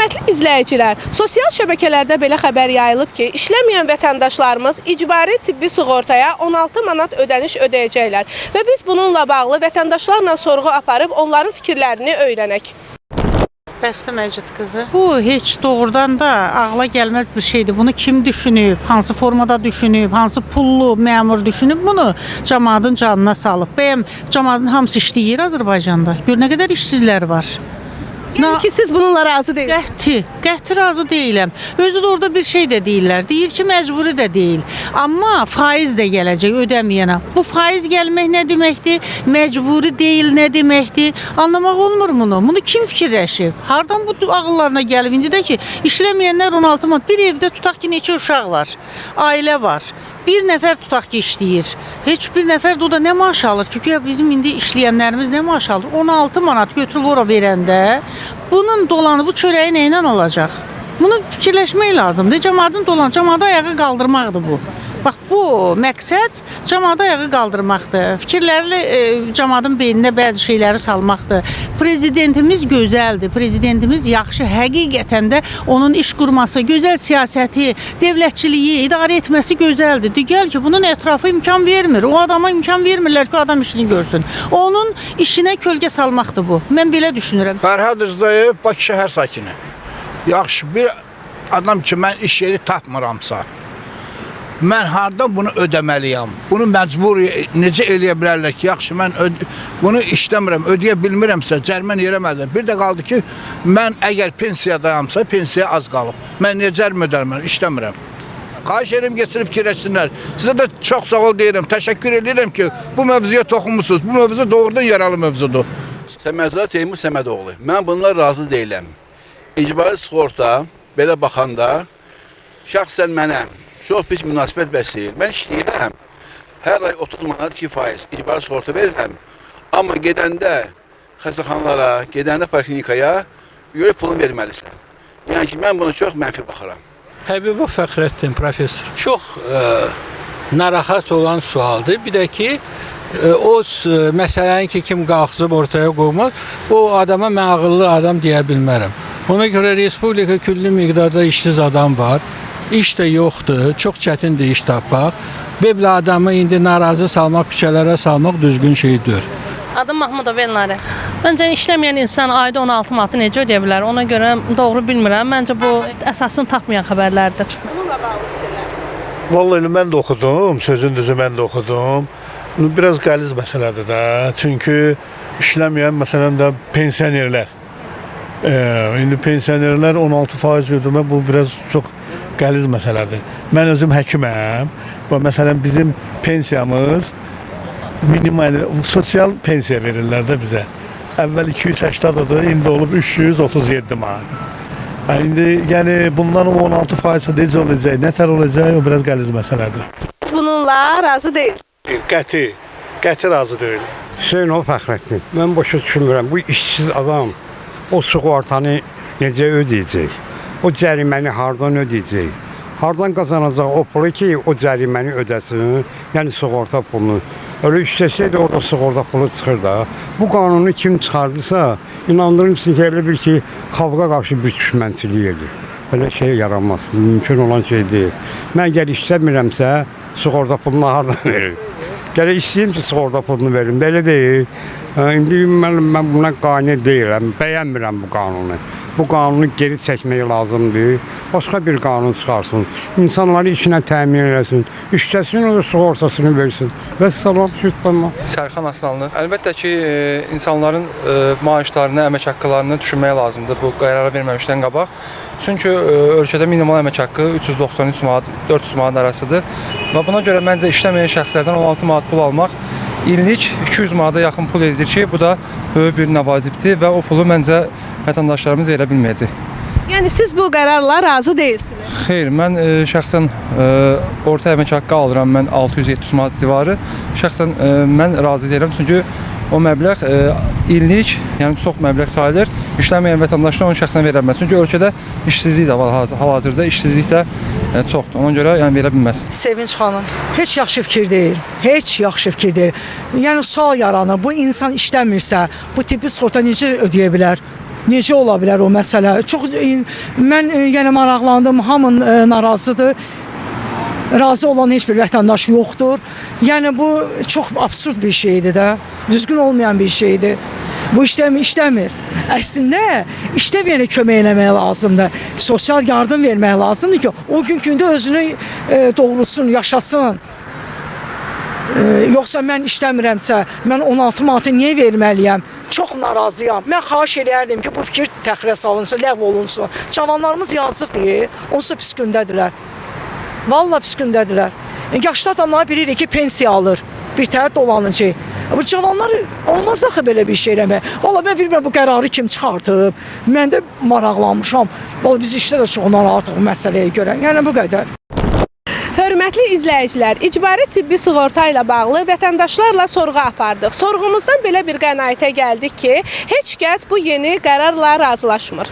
Hörmətli izləyicilər, sosial şəbəkələrdə belə xəbər yayılıb ki, işləməyən vətəndaşlarımız icbari tibbi sığortaya 16 manat ödəniş ödəyəcəklər və biz bununla bağlı vətəndaşlarla sorğu aparıb onların fikirlərini öyrənək. Bəstə Məcid qızı. Bu heç doğrudan da ağla gəlməz bir şeydir. Bunu kim düşünüb, hansı formada düşünüb, hansı pullu məmur düşünüb bunu camaatın canına salıb. Bəyəm camaatın hamısı işləyir Azərbaycanda. Gör nə qədər işsizlər var. Yəni ki, siz bununla razı deyilsiniz. Qəti, qəti razı deyiləm. Özü də orada bir şey də deyirlər. Deyir ki, məcburi də deyil. Amma faiz də gələcək ödəməyənə. Bu faiz gəlmək nə deməkdir? Məcburi deyil nə deməkdir? Anlamaq olmur bunu. Bunu kim fikirləşib? Hardan bu ağıllarına gəlib indi də ki, işləməyənlər 16 manat bir evdə tutaq ki, neçə uşaq var, ailə var. Bir nəfər tutaq ki, işləyir. Heç bir nəfər də o da nə maaş alır ki? Güya bizim indi işləyənlərimiz nə maaş alır? 16 manat götürüb ora verəndə bunun dolanı bu çörəyi nə ilə alacaq? Bunu fikirləşmək lazımdır. Camaatın dolan, camaatı ayağa qaldırmaqdır bu. Bax bu məqsəd camaatı ayağa qaldırmaqdır. Fikirləri camaatın beyninə bəzi şeyləri salmaqdır. Prezidentimiz gözəldir. Prezidentimiz yaxşı, həqiqətən də onun iş qurması, gözəl siyasəti, dövlətçiliyi, idarə etməsi gözəldir. Digər ki, bunun ətrafı imkan vermir. O adama imkan vermirlər ki, o adam işini görsün. Onun işinə kölgə salmaqdır bu. Mən belə düşünürəm. Fərhad Rzayev, Bakı şəhər sakini. Yaxşı, bir adam ki, mən iş yeri tapmıramsa, mən hardan bunu ödəməliyəm? Bunu məcbur necə eləyə bilərlər ki, yaxşı mən bunu işləmirəm, ödəyə bilmirəmsə, cərimə eləməlidir. Bir də qaldı ki, mən əgər pensiyadayamsa, pensiya az qalıb. Mən niyə cərimə ödəməliyəm? İşləmirəm. Xahiş edirəm geçirib fikirləşsinlər. Sizə də çox sağ ol deyirəm, təşəkkür edirəm ki, bu mövzuya toxunmusunuz. Bu mövzu doğrudan yaralı mövzudur. Səməzlər Teymur Səmədoğlu. Mən bununla razı deyiləm. İcbari sığorta belə baxanda şəxsən mənə çox pis münasibət bəsləyir. Mən işləyirəm. Hər ay 30 manat 2% icbari sığorta verirəm. Amma gedəndə xəstəxanalara, gedəndə poliklinikaya görə pulunu verməlisən. Yəni ki, mən buna çox mənfi baxıram. Həbibov Fəxrəddin professor. Çox narahat olan sualdır. Bir də ki, o məsələni ki, kim qalxızıb ortaya qoymaz, o adama mən ağıllı adam deyə bilmərəm. Ona görə respublika külli miqdarda işsiz adam var. İş də yoxdur. Çox çətindir iş tapmaq. Belə adamı indi narazı salmaq, küçələrə salmaq düzgün şey deyil. Adım Mahmudov Elnarə. Məncə işləməyən insan ayda 16 manatı necə ödəyə bilər? Ona görə doğru bilmirəm. Məncə bu əsasını tapmayan xəbərlərdir. Bununla bağlı fikirlər. Vallahi elə mən də oxudum, sözün düzü mən də oxudum. Biraz qəliz məsələdir də. Çünki işləməyən məsələn də pensionerlər. İndi pensionerlər 16% ödəmə bu biraz çox qəliz məsələdir. Mən özüm həkiməm və məsələn bizim pensiyamız minimal sosial pensiya verirlər də bizə. Əvvəl 280 idi, indi olub 337 manat. Yəni indi yəni bundan o 16% necə olacaq, nətər olacaq, o biraz qəliz məsələdir. Siz bununla razı deyilsiniz. Qəti, qəti razı deyiləm. Hüseynov Fəxrəddin. Mən başa düşmürəm. Bu işsiz adam o sığortanı necə ödəyəcək? O cəriməni hardan ödəyəcək? Hardan qazanacaq o pulu ki, o cəriməni ödəsin, yəni sığorta pulunu. Öyle işləsəydi orada sığorta pulu çıxır da. Bu qanunu kim çıxardısa, inandırım sizin ki, elə bir ki, xalqa qarşı bir düşmənçilik edir. Belə şey yaranmaz, mümkün olan şey deyil. Mən əgər işləmirəmsə, sığorta pulunu hardan verir? Gərək istəyim ki, sığorta pulunu verim, də elə deyil. İndi mən buna qane deyiləm, bəyənmirəm bu qanunu. Bu qanunu geri çəkmək lazımdır. Başqa bir qanun çıxarsın. İnsanları işinə təmin eləsin. İşləsin, o da sığortasını versin. Və salam, tamam. Sərxan Aslanlı. Əlbəttə ki, insanların maaşlarını, əmək haqqlarını düşünmək lazımdır bu qərara verməmişdən qabaq. Çünki ölkədə minimal əmək haqqı 393 manat, 400 manat arasıdır. Və buna görə məncə işləməyən şəxslərdən 16 manat pul almaq illik 200 manata yaxın pul edir ki, bu da böyük bir nəvacibdir və o pulu məncə vətəndaşlarımız verə bilməyəcək. Yəni siz bu qərarla razı deyilsiniz. Xeyr, mən şəxsən orta əmək haqqı alıram mən 600-700 manat civarı. Şəxsən mən razı deyiləm çünki o məbləğ illik, yəni çox məbləğ sayılır. İşləməyən vətəndaşlar onu şəxsən verə bilməz. Çünki ölkədə işsizlik də var hal-hazırda, işsizlik də çoxdur. Ona görə yəni verə bilməz. Sevinç xanım, heç yaxşı fikir deyil. Heç yaxşı fikir deyil. Yəni sual yaranır. Bu insan işləmirsə, bu tibbi sığorta necə ödəyə bilər? Necə ola bilər o məsələ? Çox mən yəni maraqlandım, hamı narazıdır. Razı olan heç bir vətəndaş yoxdur. Yəni bu çox absurd bir şeydir də. Düzgün olmayan bir şeydir. Bu işləmir, işləmir. Əslində işləməyənə kömək eləmək lazımdır. Sosial yardım vermək lazımdır ki, o gün gündə özünü doğrulsun, yaşasın. Yoxsa mən işləmirəmsə, mən 16 manatı niyə verməliyəm? Çox narazıyam. Mən xahiş eləyərdim ki, bu fikir təxirə salınsın, ləğv olunsun. Cavanlarımız yazıqdır, onsuz da pis gündədirlər. Vallahi pis gündədirlər. Yaşlı adamlar bilirik ki, pensiya alır. Bir tərə dolanıcı. Bu cavanlar olmaz axı belə bir şey eləmək. Vallahi mən bilmirəm bu qərarı kim çıxartıb. Mən də maraqlanmışam. Vallahi biz işdə də çox narahatıq bu məsələyə görə. Yəni bu qədər. Hörmətli izləyicilər, icbari tibbi sığorta ilə bağlı vətəndaşlarla sorğu apardıq. Sorğumuzdan belə bir qənaətə gəldik ki, heç kəs bu yeni qərarla razılaşmır.